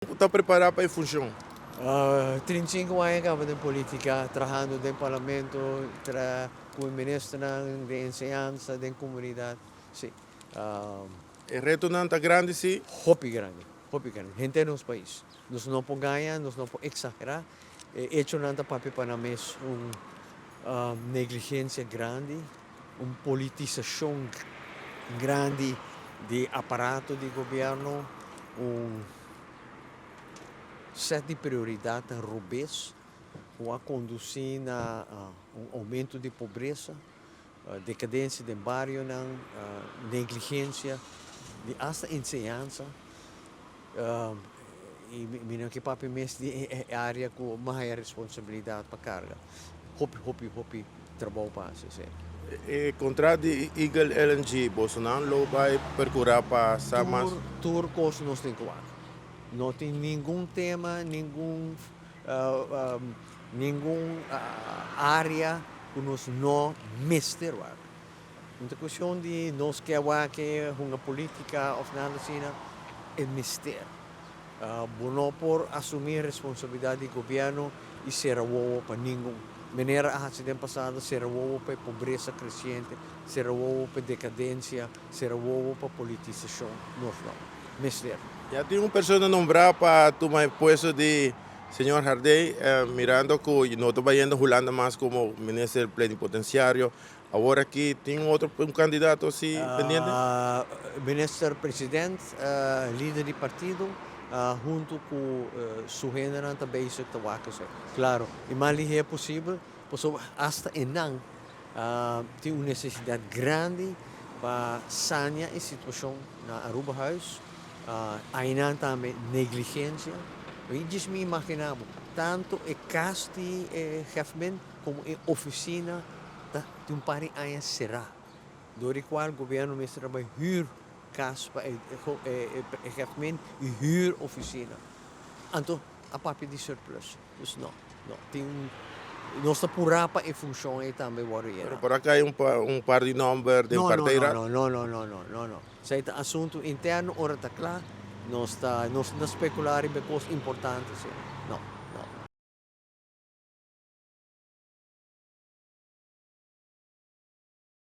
Bo ta prepará pa e funshon? 35 aña kaba den polítika, trahando den parlamento, tra ku e ministernan den enseñansa, den komunidat. Sí. E retonan ta grandi, sí? Hopi grandi, hopi grandi. Henter nos pais. Nos no por gaña, nos no por eksagerá. E echonan ta papia pa nan mes un negligensia grandi, un politisashon grandi di aparato di gobièrnu, un sèt di prioridatnan robes ku a kondusí na un oumento di pobresa, dekadensia den barionan, negligensia di asta enseñansa. I mi no ke papia mes di e área ku mi haya responsabilidat pa karga. Hopi, hopi, hopi trabou pa hasi esei. E kontrat di Eagle LNG, bosonan lo bai perkurá pa sa mas? Tur kos nos tin ku wak. No tin ningun tema, ningun ningun área ku nos no mester wak. No ta cuestion di nos ke wak hunga politica of nada asina, e mester. Bo no por asumi responsabilidad di gobierno y cera wowo pa ningun. Manera a haci den pasado, cera wowo pa e pobresa creciente, cera wowo pa e decadencia, cera wowo pa politisacion. Nos no. Mester. Ya tin un persona nombra pa tuma e puesto di señor Hardey, mirando cu no ta bayendo Hulanda mas como minister plenipotenciario. Awor aki tin un otro un candidato asi pendiente? Minister President, lider di partido, hunto cu su hendenan ta bezig ta wak esey. Claro, e mas liher posibel, pasobra hasta enan tin un necesidad grandi pa sania e situacion na Arubahuis. Aynan tambe negligencia. Mi djis mi imagina bo, tanto e cas di e Hefmin como e oficina ta tin un par di aña será, dor di cual gobierno mester a bay huur cas pa e hefmen y huur oficina. Anto a papia di surplus. Dus no, no, tin un, nos ta purá pa e funcion ey tambe wordo yena. Pero por a cay un par di nomber den partij raad? No, no, no, no, no, no, no. Esey ta asunto interno, ora ta cla, nos ta, nos no ta specula riba e cos importante asina, no.